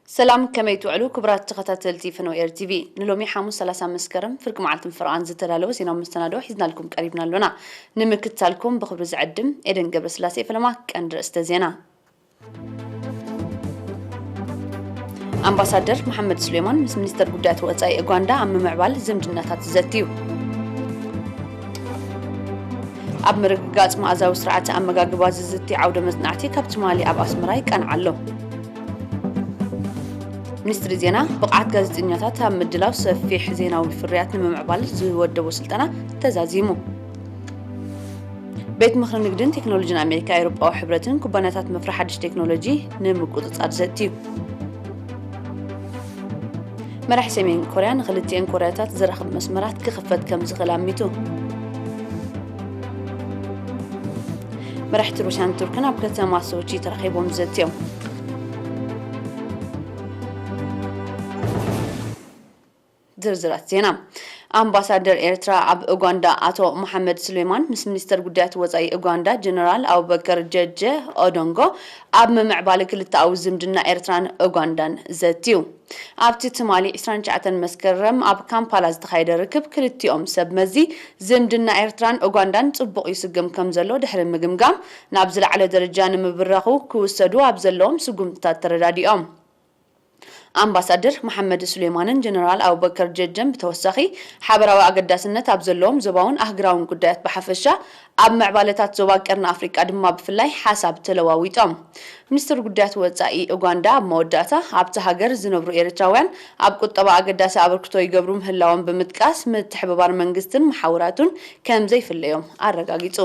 ሰላም፣ ከመይ ትውዕሉ ክቡራት ተኸታተልቲ ፈነወ ኤር ቲቪ? ንሎሚ ሓሙስ ሰላሳ መስከረም ፍርቂ መዓልቲ ፈረቓን ዝተዳለወ ዜናዊ መሰናድኦ ሒዝናልኩም ቀሪብና ኣሎና። ንምክትታልኩም ብኽብሪ ዝዕድም ኤደን ገብረስላሴ። ፈለማ ቀንዲ ርእስተ ዜና። ኣምባሳደር መሓመድ ሱሌማን ምስ ሚኒስተር ጉዳያት ወጻኢ ኡጋንዳ ኣብ ምምዕባል ዝምድናታት ዘትዩ። ኣብ ምርግጋጽ መኣዛዊ ስርዓተ ኣመጋግባ ዝዝቲ ዓውደ መጽናዕቲ ካብ ትማሊ ኣብ ኣስመራ ይቃናዕ ኣሎ። ሚኒስትሪ ዜና ብቕዓት ጋዜጠኛታት ኣብ ምድላው ሰፊሕ ዜናዊ ፍርያት ንምምዕባል ዝወደቦ ስልጠና ተዛዚሙ። ቤት ምኽሪ ንግድን ቴክኖሎጂን ኣሜሪካ፣ ኤውሮጳዊ ሕብረትን ኩባንያታት መፍረ ሓድሽ ቴክኖሎጂ ንምቁጽጻር ዘትዩ። መራሒ ሰሜን ኮርያ ንኽልቲኤን ኮርያታት ዘራኽብ መስመራት ክኽፈት ከም ዝኽእል ኣሚቱ። መራሕቲ ሩስያን ቱርክን ኣብ ከተማ ሶቺ ተራኺቦም ዘትዮም። ዝርዝራት ዜና። ኣምባሳደር ኤርትራ ኣብ ኡጋንዳ ኣቶ መሓመድ ሱሌማን ምስ ሚኒስተር ጉዳያት ወጻኢ ኡጋንዳ ጀነራል ኣቡበከር ጀጀ ኦዶንጎ ኣብ ምምዕባል ክልተኣዊ ዝምድና ኤርትራን ኡጋንዳን ዘትዩ። ኣብቲ ትማሊ ዕስራን ትሽዓተን መስከረም ኣብ ካምፓላ ዝተኻየደ ርክብ ክልቲኦም ሰብ መዚ ዝምድና ኤርትራን ኡጋንዳን ጽቡቕ ይስግም ከም ዘሎ ድሕሪ ምግምጋም ናብ ዝለዓለ ደረጃ ንምብራኹ ክውሰዱ ኣብ ዘለዎም ስጉምትታት ተረዳዲኦም። ኣምባሳደር መሓመድ ሱሌማንን ጀነራል ኣቡበከር ጀጀን ብተወሳኺ ሓበራዊ ኣገዳስነት ኣብ ዘለዎም ዞባውን ኣህጉራውን ጉዳያት ብሓፈሻ ኣብ ምዕባለታት ዞባ ቀርኒ ኣፍሪቃ ድማ ብፍላይ ሓሳብ ተለዋዊጦም። ሚኒስትር ጉዳያት ወጻኢ ኡጋንዳ ኣብ መወዳእታ ኣብቲ ሃገር ዝነብሩ ኤርትራውያን ኣብ ቁጠባ ኣገዳሲ ኣበርክቶ ይገብሩ ምህላዎም ብምጥቃስ ምትሕብባር መንግስትን መሓውራቱን ከም ዘይፍለዮም ኣረጋጊጹ።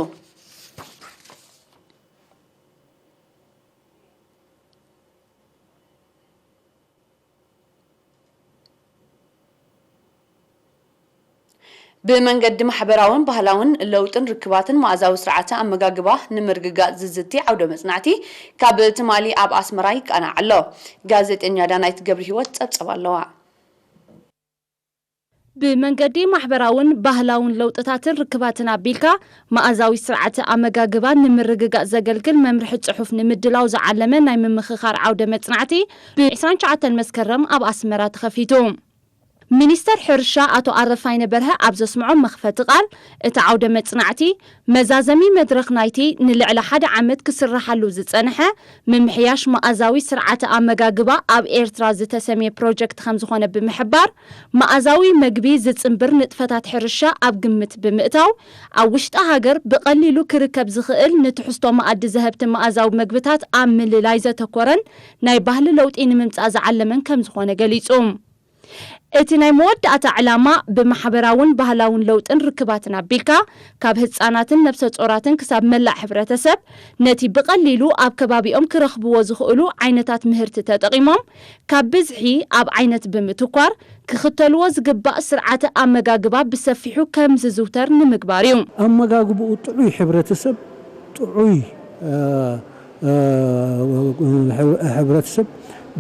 ብመንገዲ ማሕበራውን ባህላውን ለውጥን ርክባትን መኣዛዊ ስርዓተ ኣመጋግባ ንምርግጋጽ ዝዝቲ ዓውደ መጽናዕቲ ካብ ትማሊ ኣብ ኣስመራ ይቃናዕ ኣሎ። ጋዜጠኛ ዳናይት ገብረ ህይወት ጸብጸብ ኣለዋ። ብመንገዲ ማሕበራውን ባህላውን ለውጥታትን ርክባትን ኣቢልካ መኣዛዊ ስርዓተ ኣመጋግባ ንምርግጋጽ ዘገልግል መምርሒ ጽሑፍ ንምድላው ዝዓለመ ናይ ምምኽኻር ዓውደ መጽናዕቲ ብ ዕስራን ትሽዓተን መስከረም ኣብ ኣስመራ ተኸፊቱ። ሚኒስተር ሕርሻ ኣቶ ኣረፋይነ በርሀ ኣብ ዘስምዖ መኽፈቲ ቃል፣ እቲ ዓውደ መጽናዕቲ መዛዘሚ መድረኽ ናይቲ ንልዕሊ ሓደ ዓመት ክስርሓሉ ዝጸንሐ ምምሕያሽ መኣዛዊ ስርዓተ ኣመጋግባ ኣብ ኤርትራ ዝተሰምየ ፕሮጀክት ከም ዝኾነ ብምሕባር፣ መኣዛዊ መግቢ ዝጽንብር ንጥፈታት ሕርሻ ኣብ ግምት ብምእታው፣ ኣብ ውሽጢ ሃገር ብቐሊሉ ክርከብ ዝኽእል ንትሕዝቶ መኣዲ ዘህብቲ መኣዛዊ መግብታት ኣብ ምልላይ ዘተኮረን ናይ ባህሊ ለውጢ ንምምጻእ ዝዓለመን ከም ዝኾነ ገሊጹ። እቲ ናይ መወዳእታ ዕላማ ብማሕበራውን ባህላውን ለውጥን ርክባትን ኣቢልካ፣ ካብ ህጻናትን ነብሰ ጾራትን ክሳብ መላእ ሕብረተሰብ፣ ነቲ ብቐሊሉ ኣብ ከባቢኦም ክረኽብዎ ዝኽእሉ ዓይነታት ምህርቲ ተጠቒሞም፣ ካብ ብዝሒ ኣብ ዓይነት ብምትኳር፣ ክኽተልዎ ዝግባእ ስርዓተ ኣመጋግባ ብሰፊሑ ከም ዝዝውተር ንምግባር እዩ። ኣመጋግብኡ ጥዑይ ሕብረተሰብ፣ ጥዑይ፣ እ፣ እ፣ ሕብረተሰብ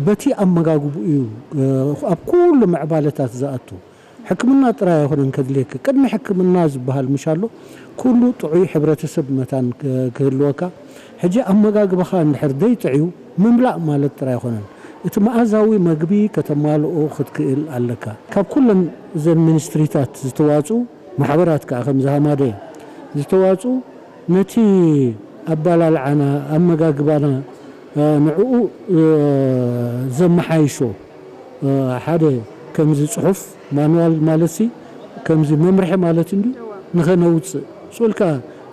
በቲ ኣመጋግብኡ እዩ፣ እ፣ ኣብ ኩሉ ምዕባለታት ዝኣቱ። ሕክምና ጥራይ ኣይኮነን ከድልየካ። ቅድሚ ሕክምና ዝበሃል ምሽ ኣሎ፣ ኩሉ ጥዑይ ሕብረተሰብ መታን ክ-፣ ክህልወካ። ሕጂ ኣመጋግባኻ እንድሕር ደይጥዕዩ ምምላእ ማለት ጥራይ ኣይኮነን። እቲ መኣዛዊ መግቢ ከተማልኦ ክትክእል ኣለካ። ካብ ኩለን እዘን ሚኒስትሪታት ዝተዋጽኡ ማሕበራት ከኣ ከምዚ ሃማደየ ዝተዋጽኡ ነቲ ኣባላልዓና፣ ኣመጋግባና፣ እ፣ ንዕኡ፣ እ፣ ዘመሓይሾ፣ እ፣ ሓደ ከምዚ ጽሑፍ ማንዋል ማለትሲ ከምዚ መምርሒ ማለት እንድዩ ንኸነውጽእ። ስኡልካ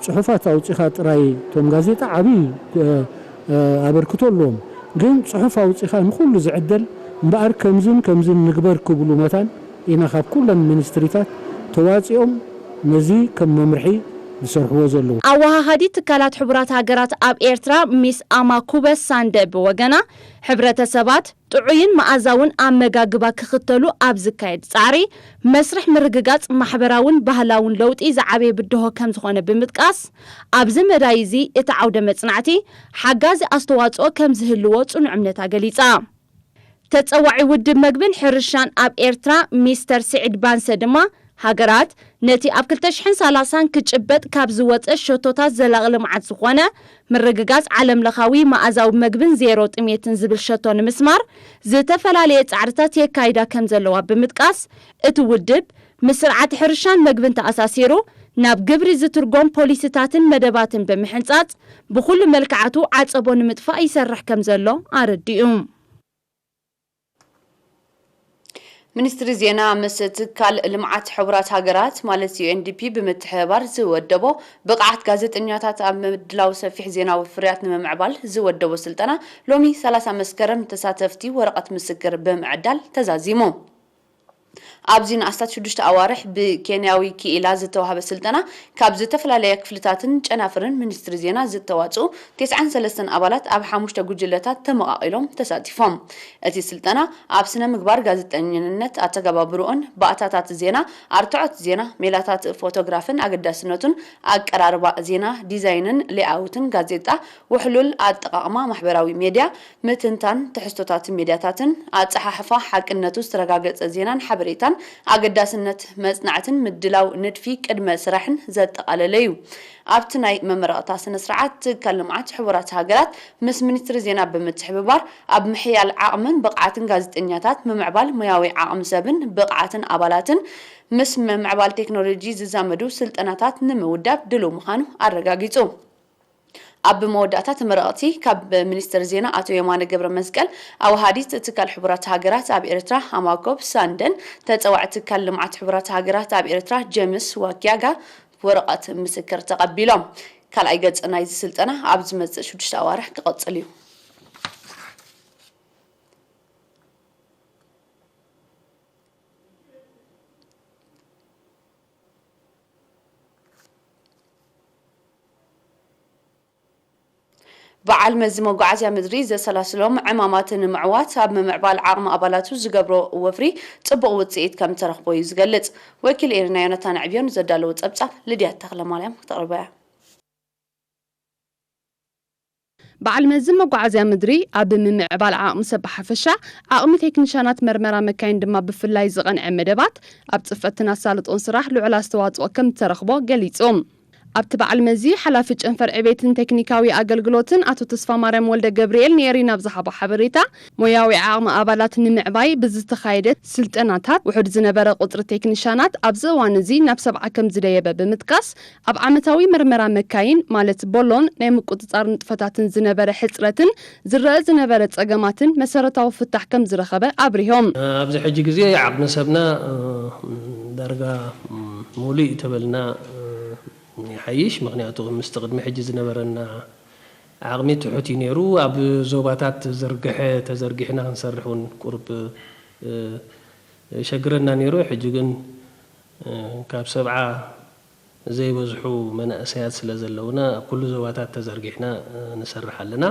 ጽሑፋት ኣውጺኻ ጥራይ እቶም ጋዜጣ ዓብዪ፣ እ፣ እ፣ ኣበርክቶ ኣለዎም። ግን ጽሑፍ ኣውጺኻ ንኹሉ ዝዕደል እምበኣር ከምዝን ከምዝን ንግበር ክብሉ መታን ኢና ካብ ኩለን ሚኒስትሪታት ተዋጺኦም ነዚ ከም መምርሒ ዝሰርሕዎ ዘለዉ። ኣወሃሃዲት ትካላት ሕቡራት ሃገራት ኣብ ኤርትራ ሚስ ኣማ ኩበስ ሳንደ ብወገና፣ ሕብረተሰባት ጥዑይን መኣዛውን ኣመጋግባ ክኽተሉ ኣብ ዝካየድ ጻዕሪ፣ መስርሕ ምርግጋጽ ማሕበራውን ባህላውን ለውጢ ዝዓበየ ብድሆ ከም ዝኾነ ብምጥቃስ፣ ኣብዚ መዳይ እዚ እቲ ዓውደ መጽናዕቲ ሓጋዚ ኣስተዋጽኦ ከም ዝህልዎ ጽኑዕ እምነታ ገሊጻ። ተጸዋዒ ውድብ መግብን ሕርሻን ኣብ ኤርትራ ሚስተር ስዒድ ባንሰ ድማ፣ ሃገራት ነቲ ኣብ ክልተ ሽሕን ሰላሳን ክጭበጥ ካብ ዝወጸ ሸቶታት ዘላቒ ልምዓት ዝኾነ ምርግጋጽ ዓለም ለኻዊ መኣዛዊ መግብን ዜሮ ጥሜትን ዝብል ሸቶ ንምስማር ዝተፈላለየ ጻዕርታት የካይዳ ከም ዘለዋ ብምጥቃስ፣ እቲ ውድብ ምስ ስርዓት ሕርሻን መግብን ተኣሳሲሩ ናብ ግብሪ ዝትርጎም ፖሊሲታትን መደባትን ብምሕንጻጽ ብኹሉ መልክዓቱ ዓጸቦ ንምጥፋእ ይሰርሕ ከም ዘሎ ኣረዲኡ። ሚኒስትሪ ዜና ምስ ትካል ልምዓት ሕቡራት ሃገራት ማለት ዩ ኤን ዲ ፒ ብምትሕብባር ዝወደቦ ብቕዓት ጋዜጠኛታት ኣብ ምድላው ሰፊሕ ዜናዊ ፍርያት ንምምዕባል ዝወደቦ ስልጠና ሎሚ ሰላሳ መስከረም ንተሳተፍቲ ወረቐት ምስክር ብምዕዳል ተዛዚሙ። ኣብዚ ንኣስታት ሽዱሽተ ኣዋርሕ ብኬንያዊ ክኢላ ዝተዋህበ ስልጠና ካብ ዝተፈላለያ ክፍልታትን ጨናፍርን ሚኒስትሪ ዜና ዝተዋፅኡ ተስዓን ሰለስተን ኣባላት ኣብ ሓሙሽተ ጉጅለታት ተመቓቒሎም ተሳቲፎም። እቲ ስልጠና ኣብ ስነ ምግባር ጋዜጠኝነት፣ ኣተገባብርኡን ባእታታት ዜና፣ ኣርትዖት ዜና፣ ሜላታት ፎቶግራፍን ኣገዳስነቱን፣ ኣቀራርባ ዜና፣ ዲዛይንን ሌኣውትን ጋዜጣ፣ ውሕሉል ኣጠቓቕማ ማሕበራዊ ሜድያ፣ ምትንታን ትሕዝቶታት ሜድያታትን ኣጸሓሕፋ ሓቅነቱ ዝተረጋገጸ ዜናን ሓበሬታን ኣገዳስነት መጽናዕትን ምድላው ንድፊ ቅድመ ስራሕን ዘጠቓለለ እዩ። ኣብቲ ናይ መመረቕታ ስነ ስርዓት ትካል ልምዓት ሕቡራት ሃገራት ምስ ሚኒስትሪ ዜና ብምትሕብባር ኣብ ምሕያል ዓቕምን ብቕዓትን ጋዜጠኛታት፣ ምምዕባል ሞያዊ ዓቕሚ ሰብን ብቕዓትን ኣባላትን ምስ ምምዕባል ቴክኖሎጂ ዝዛመዱ ስልጠናታት ንምውዳብ ድሉው ምዃኑ ኣረጋጊጹ። ኣብ መወዳእታ ተመረቕቲ ካብ ሚኒስትር ዜና ኣቶ የማነ ገብረ መስቀል፣ ኣዋሃዲት ትካል ሕቡራት ሃገራት ኣብ ኤርትራ ሃማኮብ ሳንደን ተጸዋዒ ትካል ልምዓት ሕቡራት ሃገራት ኣብ ኤርትራ ጀምስ ዋኪያጋ ወረቐት ምስክር ተቐቢሎም። ካልኣይ ገጽ ናይዚ ስልጠና ኣብ ዝመጽእ ሽዱሽተ ኣዋርሕ ክቐጽል እዩ። በዓል መዚ መጓዓዝያ ምድሪ ዘሰላስሎም ዕማማት ንምዕዋት ኣብ ምምዕባል ዓቕሚ ኣባላቱ ዝገብሮ ወፍሪ ጽቡቕ ውጽኢት ከም ተረኽቦ እዩ ዝገልጽ። ወኪል ኤሪና ዮናታን ዕብዮን ዘዳለዎ ጸብጻብ ልድያ ተኽለማርያም ክተቕርቦ እያ። በዓል መዚ መጓዓዝያ ምድሪ ኣብ ምምዕባል ዓቕሚ ሰብ ብሓፈሻ፣ ዓቕሚ ቴክኒሻናት መርመራ መካይን ድማ ብፍላይ ዝቐንዐ መደባት ኣብ ጽፈትን ኣሳልጦን ስራሕ ልዑል ኣስተዋጽኦ ከም እተረኽቦ ገሊጹ። ኣብቲ በዓል መዚ ሓላፊ ጨንፈር ዕቤትን ቴክኒካዊ ኣገልግሎትን ኣቶ ተስፋማርያም ወልደ ገብርኤል ንኤሪና ኣብ ዝሃቦ ሓበሬታ፣ ሞያዊ ዓቕሚ ኣባላት ንምዕባይ ብዝተኻየደ ስልጠናታት ውሑድ ዝነበረ ቁጽሪ ቴክኒሻናት ኣብዚ እዋን እዚ ናብ ሰብዓ ከም ዝደየበ ብምጥቃስ፣ ኣብ ዓመታዊ መርመራ መካይን ማለት ቦሎን ናይ ምቁጽጻር ንጥፈታትን ዝነበረ ሕጽረትን ዝረአ ዝነበረ ጸገማትን መሰረታዊ ፍታሕ ከም ዝረኸበ ኣብሪሆም። ኣብዚ ሕጂ ግዜ ዓቕሚ ሰብና፣ እ፣ ዳርጋ፣ እ፣ ሙሉእ እዩ ተበልና፣ እ፣ ይሓይሽ። ምኽንያቱ ምስቲ ቅድሚ ሕጂ ዝነበረና ዓቕሚ ትሑት እዩ ነይሩ። ኣብ ዞባታት ተዘርግሐ፣ ተዘርጊሕና ክንሰርሕ እውን ቁሩብ፣ እ፣ ሸግረና ነይሩ። ሕጂ ግን፣ እ፣ ካብ ሰብዓ ዘይበዝሑ መናእሰያት ስለ ዘለውና ኣብ ኩሉ ዞባታት ተዘርጊሕና፣ እ፣ ንሰርሕ ኣለና።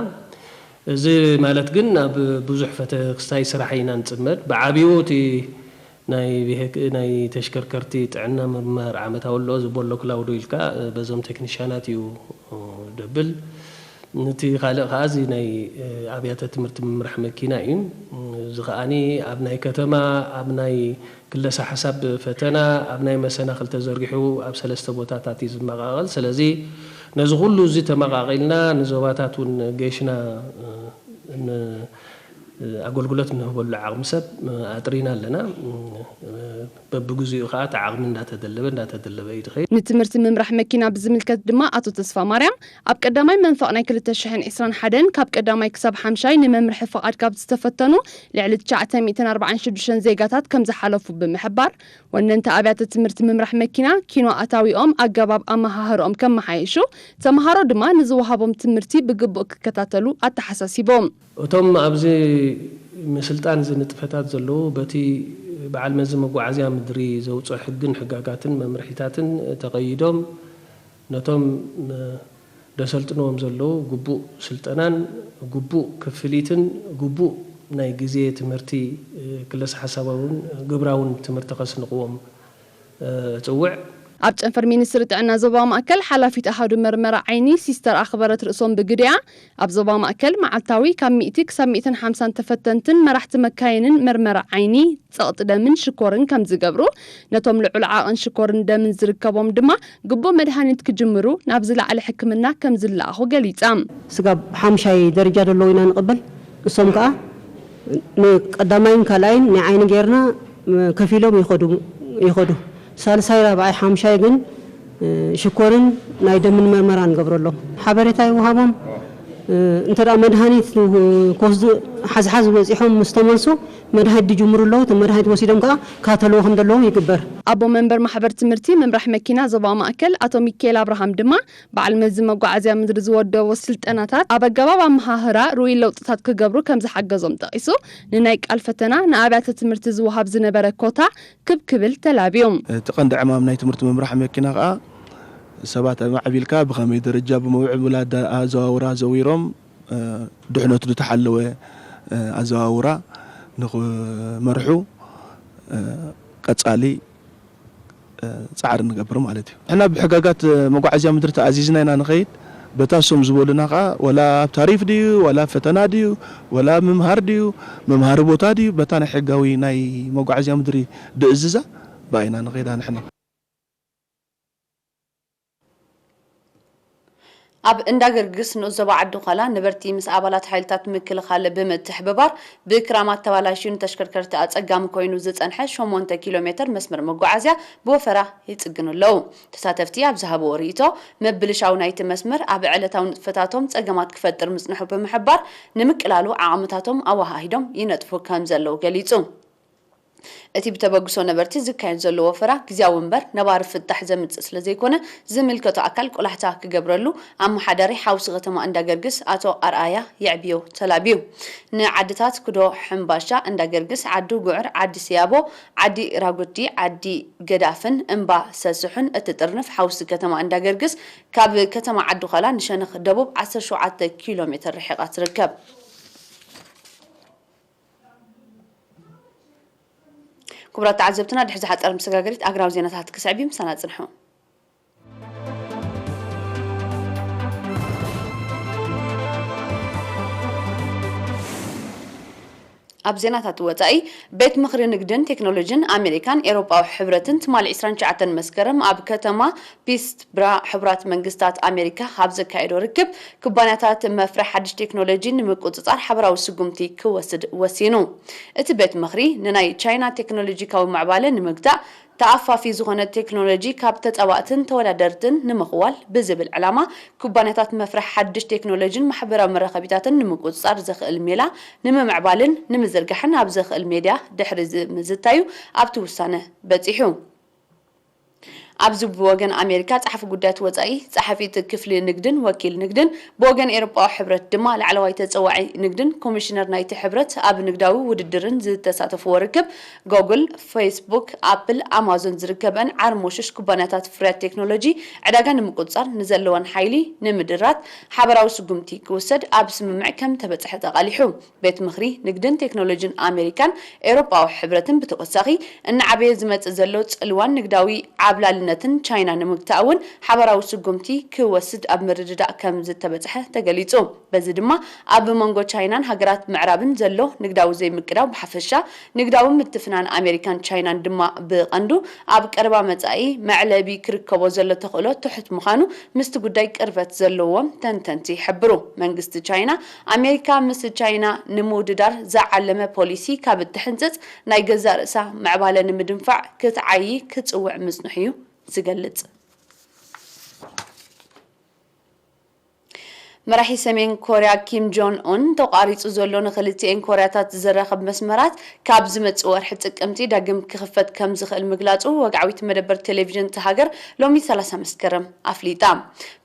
እዚ ማለት ግን ኣብ ብዙሕ ፈተ ክስታይ ስራሕ ኢና ንጽመድ። ብዓቢኡ እቲ ናይ ብሄክ-፣ ናይ ተሽከርከርቲ ጥዕና ምርማር ዓመታዊ ኣሎ፣ እዚ ቦሎ ክላውዶ ኢልካ፣ እ፣ በዞም ቴክኒሻናት እዩ፣ እ፣ ደብል። እቲ ካልእ ከኣ እዚ ናይ፣ እ፣ ኣብያተ ትምህርቲ ምምራሕ መኪና እዩ። እዚ ከኣኒ ኣብ ናይ ከተማ፣ ኣብ ናይ ክለሳ ሓሳብ ፈተና፣ ኣብ ናይ መሰናኽል ተዘርጊሑ ኣብ ሰለስተ ቦታታት እዩ ዝመቓቐል። ስለዚ ነዚ ኩሉ እዚ ተመቓቒልና ንዞባታት እውን ገሽና፣ እ፣ ን-፣ ኣገልግሎት እንህበሉ ዓቕሚ ሰብ ኣጥሪና ኣለና። በብግዚኡ ከዓ እቲ ዓቕሚ እንዳተደለበ እንዳተደለበ እዩ ዝኸይድ። ንትምህርቲ ምምራሕ መኪና ብዝምልከት ድማ ኣቶ ተስፋ ማርያም ኣብ ቀዳማይ መንፈቕ ናይ ክልተ ሽሕን ዕስራን ሓደን ካብ ቀዳማይ ክሳብ ሓምሻይ ንመምርሒ ፍቓድ ካብ ዝተፈተኑ ልዕሊ ትሽዓተ ሚእትን ኣርባዓን ሽዱሽተን ዜጋታት ከም ዝሓለፉ ብምሕባር፣ ወነንቲ ኣብያተ ትምህርቲ ምምራሕ መኪና ኪኖ ኣታዊኦም ኣገባብ ኣመሃህርኦም ከመሓየሹ፣ ተምሃሮ ድማ ንዝወሃቦም ትምህርቲ ብግቡእ ክከታተሉ ኣተሓሳሲቦም። እቶም ኣብዚ ምስልጣን እዚ ንጥፈታት ዘለዉ በቲ በዓል መዚ መጓዓዝያ ምድሪ ዘውፅኦ ሕግን ሕጋጋትን መምርሒታትን ተቐይዶም ነቶም ደሰልጥንዎም ዘለዉ ግቡእ ስልጠናን ግቡእ ክፍሊትን ግቡእ ናይ ግዜ ትምህርቲ ክለሳ ሓሳባውን ግብራውን ትምህርቲ ከስንቕዎም እፅውዕ። ኣብ ጨንፈር ሚኒስትሪ ጥዕና ዞባ ማእከል ሓላፊት ኣሃዱ መርመራ ዓይኒ ሲስተር ኣኽበረት ርእሶም ብግዲኣ፣ ኣብ ዞባ ማእከል መዓልታዊ ካብ ሚእቲ ክሳብ ሚእትን ሓምሳን ተፈተንትን መራሕቲ መካይንን መርመራ ዓይኒ፣ ጸቕጢ ደምን ሽኮርን ከም ዝገብሩ፣ ነቶም ልዑል ዓቐን ሽኮርን ደምን ዝርከቦም ድማ ግቡእ መድሃኒት ክጅምሩ ናብ ዝለዓለ ሕክምና ከም ዝለኣኹ ገሊጻ። ስጋብ ሓምሻይ ደረጃ ዘለዉ ኢና ንቕበል። እሶም ከኣ ንቀዳማይን ካልኣይን ናይ ዓይኒ ጌርና ከፊሎም ይኸዱ፣ ይኸዱ። ሳልሳይ፣ ራብዓይ፣ ሓምሻይ ግን ሽኮርን ናይ ደምን መርመራ ንገብረሎም። ሓበሬታ ይወሃቦም። እንተ ደኣ መድሃኒት ክወስዱ ሓዝሓዝ በጺሖም ምስ ተመልሱ፣ መድሃኒት ድጅምሩ ኣለዉ። እቲ መድሃኒት ወሲዶም ከኣ ካተልዎ ከም ዘለዉ ይግበር። ኣቦ መንበር ማሕበር ትምህርቲ ምምራሕ መኪና ዞባ ማእከል ኣቶ ሚካኤል ኣብርሃም ድማ፣ በዓል መዚ መጓዓዝያ ምድሪ ዝወደቦ ስልጠናታት ኣብ ኣገባብ ኣመሃህራ ርኡይ ለውጥታት ክገብሩ ከም ዝሓገዞም ጠቒሱ፣ ንናይ ቃል ፈተና ንኣብያተ ትምህርቲ ዝወሃብ ዝነበረ ኮታ ክብ ክብል ተላብዩ። እቲ ቀንዲ ዕማም ናይ ትምህርቲ ምምራሕ መኪና ከኣ፣ ሰባት ኣማዕቢልካ ብኸመይ ደረጃ ብምውዕብል ኣዳ-፣ ኣዘዋውራ ዘዊሮም፣ እ፣ ድሕነቱ ዝተሓለወ፣ እ፣ ኣዘዋውራ ንኽመርሑ፣ እ፣ ቀጻሊ፣ እ፣ ጻዕሪ ንገብር ማለት እዩ። ንሕና ብሕጋጋት መጓዓዝያ ምድሪ ተኣዚዝና ኢና ንኸይድ። በታ እሶም ዝበሉና ከኣ፣ ወላ ኣብ ታሪፍ ድዩ፣ ወላ ኣብ ፈተና ድዩ፣ ወላ ኣብ ምምሃር ድዩ፣ መምሃሪ ቦታ ድዩ፣ በታ ናይ ሕጋዊ ናይ መጓዓዝያ ምድሪ ድእዝዛ ብኣይና ንኸይዳ ንሕና። ኣብ እንዳገርግስ ንኡስ ዞባ ዓዲ ዃላ ነበርቲ ምስ ኣባላት ሓይልታት ምክልኻል ብምትሕብባር ብክራማት ተባላሽዩ ንተሽከርከርቲ ኣጸጋሚ ኮይኑ ዝጸንሐ ሸሞንተ ኪሎ ሜተር መስመር መጓዓዝያ ብወፈራ ይጽግኑ ኣለዉ። ተሳተፍቲ ኣብ ዝሃብዎ ርእይቶ፣ ምብልሻው ናይቲ መስመር ኣብ ዕለታዊ ንጥፈታቶም ጸገማት ክፈጥር ምጽንሑ ብምሕባር፣ ንምቅላሉ ዓቕምታቶም ኣወሃሂዶም ይነጥፉ ከም ዘለዉ ገሊጹ። እቲ ብተበግሶ ነበርቲ ዝካየድ ዘሎ ወፈራ ግዝያዊ እምበር ነባሪ ፍታሕ ዘምጽእ ስለ ዘይኮነ፣ ዝምልከቶ ኣካል ቆላሕታ ክገብረሉ ኣመሓዳሪ ሓውሲ ከተማ እንዳገርግስ ኣቶ ኣርኣያ የዕብዮ ተላብዩ። ንዓድታት ክዶ ሕምባሻ፣ እንዳገርግስ፣ ዓዲ ጉዕር፣ ዓዲ ስያቦ፣ ዓዲ ራጉዲ፣ ዓዲ ገዳፍን እምባ ሰስሑን እትጥርንፍ ሓውሲ ከተማ እንዳገርግስ፣ ካብ ከተማ ዓዲ ዃላ ንሸነኽ ደቡብ ዓሰርተ ሸውዓተ ኪሎ ሜተር ርሒቓ ትርከብ። ክቡራት ተዓዘብትና፣ ድሕሪ ዝሓጸረ መሰጋገሪት ኣግራብ ዜናታት ክስዕብ እዩ። ምሳና ጽንሑ። ኣብ ዜናታት ወጻኢ፣ ቤት ምኽሪ ንግድን ቴክኖሎጂን ኣሜሪካን ኤውሮጳዊ ሕብረትን ትማሊ ዕስራን ትሽዓተን መስከረም ኣብ ከተማ ፒትስበርግ ሕቡራት መንግስታት ኣሜሪካ ኣብ ዘካየዶ ርክብ፣ ኩባንያታት መፍረ ሓድሽ ቴክኖሎጂ ንምቁጽጻር ሓበራዊ ስጉምቲ ክወስድ ወሲኑ። እቲ ቤት ምኽሪ፣ ንናይ ቻይና ቴክኖሎጂካዊ ምዕባለ ንምግታእ፣ ተኣፋፊ ዝኾነ ቴክኖሎጂ ካብ ተጻባእትን ተወዳደርትን ንምኽዋል ብዝብል ዕላማ፣ ኩባንያታት መፍረ ሓድሽ ቴክኖሎጂን ማሕበራዊ መራኸቢታትን ንምቁጽጻር ዘኽእል ሜላ ንምምዕባልን ንምዝርጋሕን ኣብ ዘኽእል ሜድያ ድሕሪ ምዝታዩ ኣብቲ ውሳነ በጺሑ። ኣብዚ ብወገን ኣሜሪካ ጸሓፊ ጉዳያት ወጻኢ፣ ጸሓፊት ክፍሊ ንግድን ወኪል ንግድን፣ ብወገን ኤውሮጳዊ ሕብረት ድማ ላዕለዋይ ተጸዋዒ ንግድን ኮሚሽነር ናይቲ ሕብረት ኣብ ንግዳዊ ውድድርን ዝተሳተፍዎ ርክብ፣ ጎግል፣ ፌስቡክ፣ ኣፕል፣ ኣማዞን ዝርከበን ዓርሞሽሽ ኩባንያታት ፍርያት ቴክኖሎጂ ዕዳጋ ንምቁጽጻር ንዘለወን ሓይሊ ንምድራት ሓበራዊ ስጉምቲ ክውሰድ ኣብ ስምምዕ ከም ተበጽሐ ተቓሊሑ። ቤት ምኽሪ ንግድን ቴክኖሎጂን ኣሜሪካን ኤውሮጳዊ ሕብረትን ብተወሳኺ እናዓበየ ዝመጽእ ዘሎ ጽልዋን ንግዳዊ ዓብላልነትን ቻይና ንምግታእ እውን ሓበራዊ ስጉምቲ ክወስድ ኣብ ምርድዳእ ከም ዝተበጽሐ ተገሊጹ። በዚ ድማ ኣብ መንጎ ቻይናን ሃገራት ምዕራብን ዘሎ ንግዳዊ ዘይምቅዳው ብሓፈሻ፣ ንግዳዊ ምትፍናን ኣሜሪካን ቻይናን ድማ ብቐንዱ ኣብ ቀረባ መጻኢ መዕለቢ ክርከቦ ዘሎ ተኽእሎ ትሑት ምዃኑ ምስቲ ጉዳይ ቅርበት ዘለዎም ተንተንቲ ይሕብሩ። መንግስቲ ቻይና፣ ኣሜሪካ ምስ ቻይና ንምውድዳር ዝዓለመ ፖሊሲ ካብ እትሕንጽጽ፣ ናይ ገዛእ ርእሳ ምዕባለ ንምድንፋዕ ክትዓዪ ክጽውዕ ምጽንሑ እዩ ዝገልጽ። መራሒ ሰሜን ኮርያ ኪም ጆን ኡን፣ ተቋሪጹ ዘሎ ንክልቲኤን ኮርያታት ዘራኽብ መስመራት ካብ ዝመጽእ ወርሒ ጥቅምቲ ዳግም ክኽፈት ከም ዝኽእል ምግላጹ ወግዓዊት መደበር ቴሌቪዥን እታ ሃገር ሎሚ ሰላሳ መስከረም ኣፍሊጣ።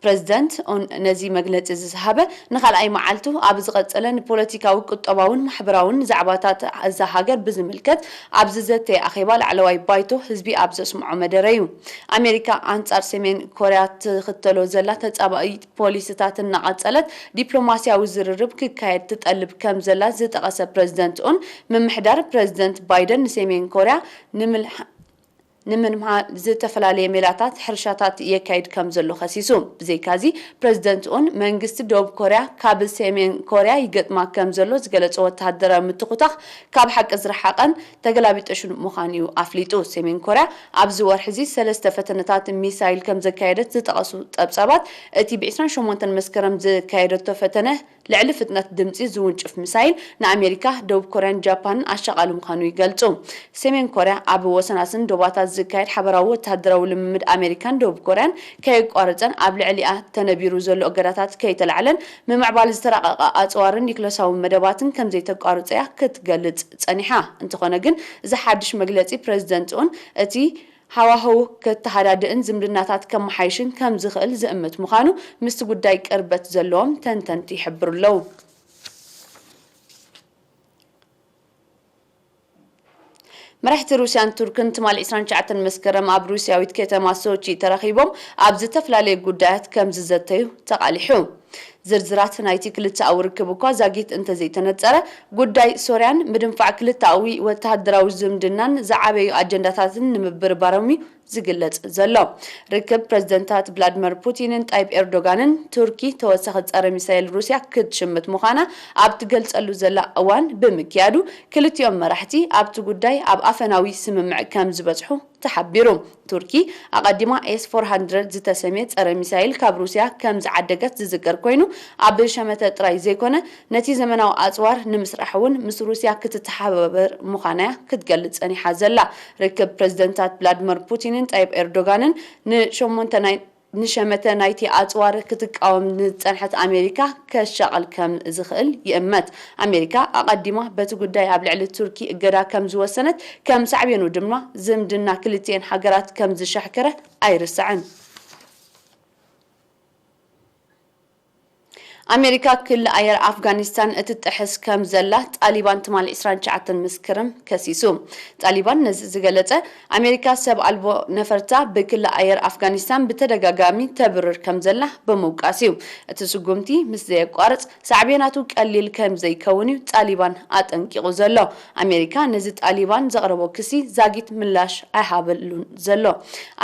ፕረዚደንት ኡን ነዚ መግለጺ እዚ ዝሃበ ንኻልኣይ መዓልቱ ኣብ ዝቐጸለ ንፖለቲካዊ፣ ቁጠባውን ማሕበራውን ዛዕባታት እዛ ሃገር ብዝምልከት ኣብ ዝዘተየ ኣኼባ ላዕለዋይ ባይቶ ህዝቢ ኣብ ዘስምዖ መደረ እዩ። ኣሜሪካ ኣንጻር ሰሜን ኮርያ ትኽተሎ ዘላ ተጻባኢት ፖሊሲታት እናቐጸለት፣ ዲፕሎማስያዊ ዝርርብ ክካየድ ትጠልብ ከም ዘላ ዝጠቐሰ ፕረዚደንት ኡን፣ ምምሕዳር ፕረዚደንት ባይደን ንሰሜን ኮርያ ንምልሓ-፣ ንምምሃር ዝተፈላለየ ሜላታት ሕርሻታት የካይድ ከም ዘሎ ከሲሱ። ብዘይካዚ፣ ፕረዚደንት ኡን መንግስቲ ደቡብ ኮርያ ካብ ሰሜን ኮርያ ይገጥማ ከም ዘሎ ዝገለጾ ወተሃደራዊ ምትኹታኽ ካብ ሓቂ ዝረሓቐን ተገላቢጦሽን ምዃኑ እዩ ኣፍሊጡ። ሰሜን ኮርያ ኣብዚ ወርሒ እዚ ሰለስተ ፈተነታት ሚሳይል ከም ዘካየደት ዝጠቐሱ ጸብጻባት፣ እቲ ብ ዕስራን ሸሞንተን መስከረም ዝካየደቶ ፈተነ ልዕሊ ፍጥነት ድምጺ ዝውንጭፍ ሚሳይል ንኣሜሪካ፣ ደቡብ ኮርያን ጃፓንን ኣሻቓሊ ምዃኑ ይገልጹ። ሰሜን ኮርያ ኣብ ወሰናስን ዶባታት ዝካየድ ሓበራዊ ወተሃደራዊ ልምምድ ኣሜሪካን ደቡብ ኮርያን ከየቋረጸን ኣብ ልዕሊኣ ተነቢሩ ዘሎ እገዳታት ከይተላዕለን ምምዕባል ዝተራቐቐ ኣጽዋርን ኒክለሳዊ መደባትን ከምዘይተቋርጾ እያ ክትገልጽ ጸኒሓ። እንተኾነ ግን፣ እዚ ሓድሽ መግለጺ ፕረዚደንት ኡን እቲ ሃዋህው ከተሃዳድእን ዝምድናታት ከመሓይሽን ከም ዝኽእል ዝእምት ምዃኑ ምስቲ ጉዳይ ቅርበት ዘለዎም ተንተንቲ ይሕብሩ ኣለዉ። መራሕቲ ሩስያን ቱርክን ትማሊ ዕስራን ትሽዓተን መስከረም ኣብ ሩስያዊት ከተማ ሶቺ ተራኺቦም ኣብ ዝተፈላለየ ጉዳያት ከም ዝዘተዩ ተቓሊሑ። ዝርዝራት ናይቲ ክልተኣዊ ርክብ እኳ ዛጊት እንተዘይተነጸረ፣ ጉዳይ ሶርያን ምድንፋዕ ክልተኣዊ ወተሃደራዊ ዝምድናን ዝዓበዩ ኣጀንዳታትን ንምብርባሮም እዩ ዝግለጽ ዘሎ። ርክብ ፕረዚደንታት ቭላድመር ፑቲንን ጣይብ ኤርዶጋንን፣ ቱርኪ ተወሳኺ ጸረ ሚሳይል ሩስያ ክትሽምት ምዃና ኣብ ትገልጸሉ ዘላ እዋን ብምክያዱ፣ ክልቲኦም መራሕቲ ኣብቲ ጉዳይ ኣብ ኣፈናዊ ስምምዕ ከም ዝበጽሑ ተሓቢሩ። ቱርኪ ኣቐዲማ ኤስ ፎር ሃንድረድ ዝተሰምየ ጸረ ሚሳይል ካብ ሩስያ ከም ዝዓደገት ዝዝከር ኮይኑ፣ ኣብ ሸመተ ጥራይ ዘይኮነ፣ ነቲ ዘመናዊ ኣጽዋር ንምስራሕ እውን ምስ ሩስያ ክትተሓባበር ምዃና እያ ክትገልጽ ጸኒሓ ዘላ። ርክብ ፕረዚደንታት ቭላድመር ፑቲንን ጣይብ ኤርዶጋንን ንሸሞንተ ናይ ንሸመተ ናይቲ ኣጽዋር ክትቃወም ንዝጸንሐት ኣሜሪካ ከሻቕል ከም ዝኽእል ይእመት። ኣሜሪካ ኣቐዲማ በቲ ጉዳይ ኣብ ልዕሊ ቱርኪ እገዳ ከም ዝወሰነት፣ ከም ሳዕቤኑ ድማ ዝምድና ክልቲኤን ሃገራት ከም ዝሻሕከረ ኣይርሳዕን። ኣሜሪካ ክሊ ኣየር ኣፍጋኒስታን እትጥሕስ ከም ዘላ ጣሊባን ትማሊ ዕስራን ትሽዓተን መስከረም ከሲሱ። ጣሊባን ነዚ ዝገለጸ፣ ኣሜሪካ ሰብ ኣልቦ ነፈርታ ብክሊ ኣየር ኣፍጋኒስታን ብተደጋጋሚ ተብርር ከም ዘላ ብምውቃስ እዩ። እቲ ስጉምቲ ምስ ዘየቋርጽ ሳዕቤናቱ ቀሊል ከም ዘይከውን እዩ ጣሊባን ኣጠንቂቑ ዘሎ። ኣሜሪካ ነዚ ጣሊባን ዘቕረቦ ክሲ ዛጊት ምላሽ ኣይሃበሉን ዘሎ።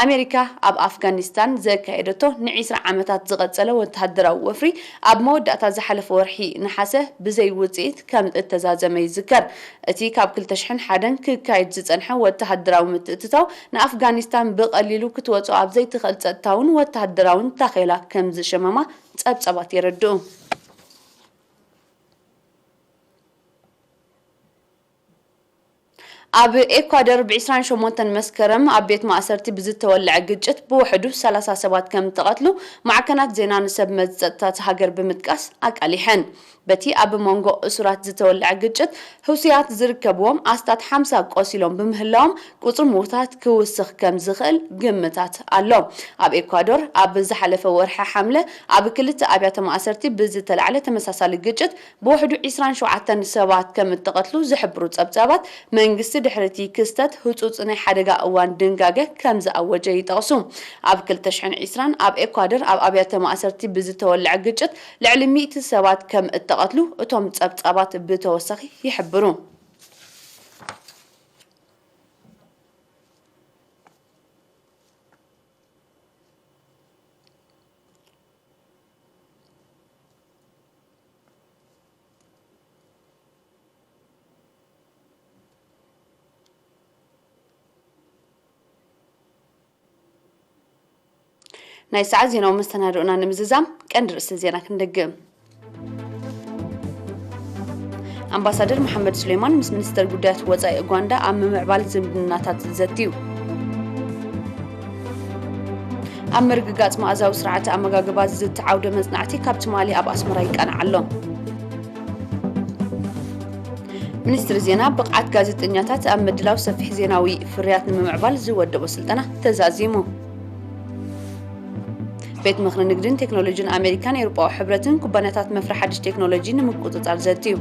ኣሜሪካ ኣብ ኣፍጋኒስታን ዘካየደቶ ንዒስራ ዓመታት ዝቐጸለ ወተሃደራዊ ወፍሪ ኣብ መወዳእታ ዝሓለፈ ወርሒ ነሓሰ ብዘይ ውጽኢት ከም እተዛዘመ ይዝከር። እቲ ካብ ክልተ ሽሕን ሓደን ክካየድ ዝጸንሐ ወተሃደራዊ ምትእትታው ንኣፍጋኒስታን ብቐሊሉ ክትወጾ ኣብ ዘይትኽእል ጸጥታውን ወተሃደራውን ታኼላ ከም ዝሸመማ ጸብጻባት የረድኡ። ኣብ ኤኳደር ብ ዕስራን ሸሞንተን መስከረም ኣብ ቤት ማእሰርቲ ብዝተወልዐ ግጭት ብውሕዱ ሰላሳ ሰባት ከም እተቐትሉ ማዕከናት ዜና ንሰብ መዚ ጸጥታ እታ ሃገር ብምጥቃስ ኣቃሊሐን። በቲ ኣብ መንጎ እሱራት ዝተወልዐ ግጭት፣ ህውሱያት ዝርከብዎም ኣስታት ሓምሳ ቆሲሎም ብምህላዎም፣ ቁጽሪ ምዉታት ክውስኽ ከም ዝኽእል ግምታት ኣሎ። ኣብ ኤኳዶር ኣብ ዝሓለፈ ወርሒ ሓምለ ኣብ ክልተ ኣብያተ ማእሰርቲ ብዝተላዕለ ተመሳሳሊ ግጭት ብውሕዱ ዕስራን ሸውዓተን ሰባት ከም እተቐትሉ ዝሕብሩ ጸብጻባት፣ መንግስቲ ድሕሪ እቲ ክስተት ህጹጽ ናይ ሓደጋ እዋን ድንጋገ ከም ዝኣወጀ ይጠቕሱ። ኣብ ክልተ ሽሕን ዕስራን ኣብ ኤኳዶር ኣብ ኣብያተ ማእሰርቲ ብዝተወልዐ ግጭት ልዕሊ ሚእቲ ሰባት ከም እተቐትሉ እቶም ጸብጻባት ብተወሳኺ ይሕብሩ። ናይ ሰዓት ዜናዊ መሰናድኦና ንምዝዛም ቀንዲ ርእሲ ዜና ክንደግም። ኣምባሳደር መሓመድ ሱሌማን ምስ ሚኒስተር ጉዳያት ወጻኢ ኡጋንዳ ኣብ ምምዕባል ዝምድናታት ዘትዩ። ኣብ ምርግጋጽ መኣዛዊ ስርዓተ ኣመጋግባ ዝተዓውደ መጽናዕቲ ካብ ትማሊ ኣብ ኣስመራ ይቃናዕ ኣሎ። ሚኒስትሪ ዜና፣ ብቕዓት ጋዜጠኛታት ኣብ ምድላው ሰፊሕ ዜናዊ ፍርያት ንምምዕባል ዝወደቦ ስልጠና ተዛዚሙ። ቤት ምኽሪ ንግድን ቴክኖሎጂን ኣሜሪካን ኤውሮጳዊ ሕብረትን ኩባንያታት መፍረ ሓድሽ ቴክኖሎጂ ንምቁጽጻር ዘትዩ።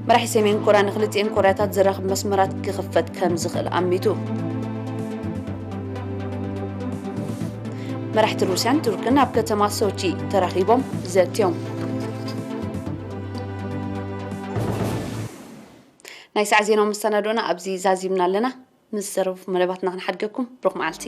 መራሒ ሰሜን ኮርያ ንክልቲኤን ኮርያታት ዘራኽብ መስመራት ክኽፈት ከም ዝኽእል ኣሚቱ። መራሕቲ ሩስያን ቱርክን ኣብ ከተማ ሶቺ ተራኺቦም ዘትዮም። ናይ ሰዓት ዜናዊ መሰናዶና ኣብዚ ዛዚምና ኣለና። ምስ ዘረቡ መደባትና ክንሓድገኩም። ብሩኽ መዓልቲ።